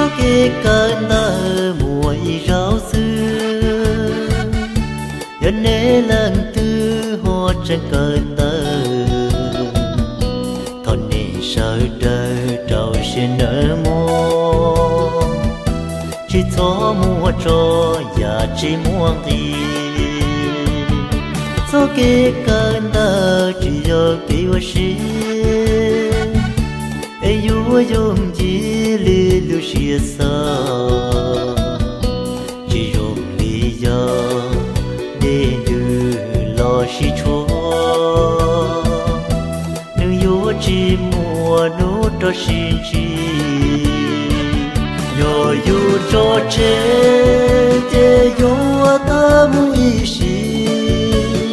Txoj kev kawm ntawv muaj ib zaug xwb, yog nej leej twg ho tseem kawm ntawv, thov nej sawv daws rau siab ntsws mog, tsis txhob muab tso yam tsis muaj nqis. Txoj kev kawm ntawv tsis yog kev ua si, es yuav yooj yim li lub siab xav, tsis zoo li yog dej ntws los sib tshuam, nws yuav tsis muaj hnub rov sib ntsib. Yog yus tso tseg ces yuav tag mus ib sim,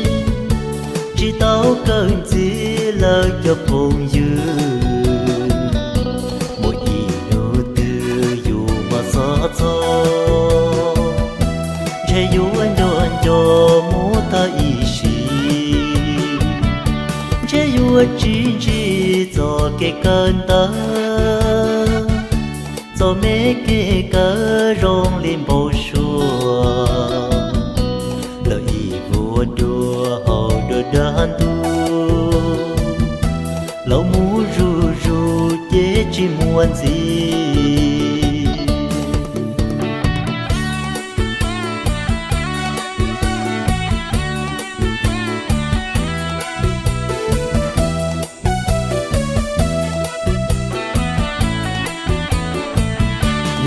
tsis tau kawm ntxiv lawv cov phooj ywg. Muaj ib hnub twg yus mam xav txog, ntshe yuav nco nco mus tag ib sim, ntshe yuav tsis ntsib txoj kev kawm ntawv. Txoj me kev kawm zoo li npau suav, lawv ib vuag dua hauv dua dag ntug, los mus zuj zus ces tsis muaj ntxiv.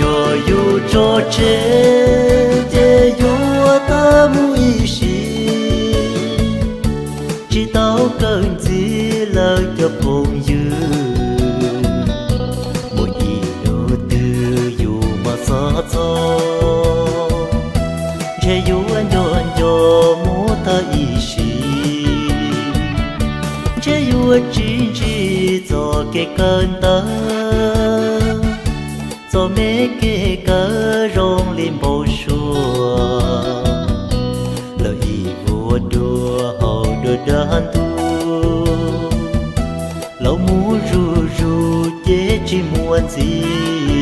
Yog yus tso tseg ces yuav tag mus ib sim, tsis tau kawm ntxiv lawv cov phooj ywg. Muaj ib hnub twg yus mam xav txog, ntshe yuav nco nco mus tag ib sim, ntshe yuav tsis ntsib txoj kev kawm ntawv. Txoj me kev kawm zoo li npau suav, lawv ib vuag dua hauv dua dag ntug, los mus zuj zus ces tsis muaj ntxiv.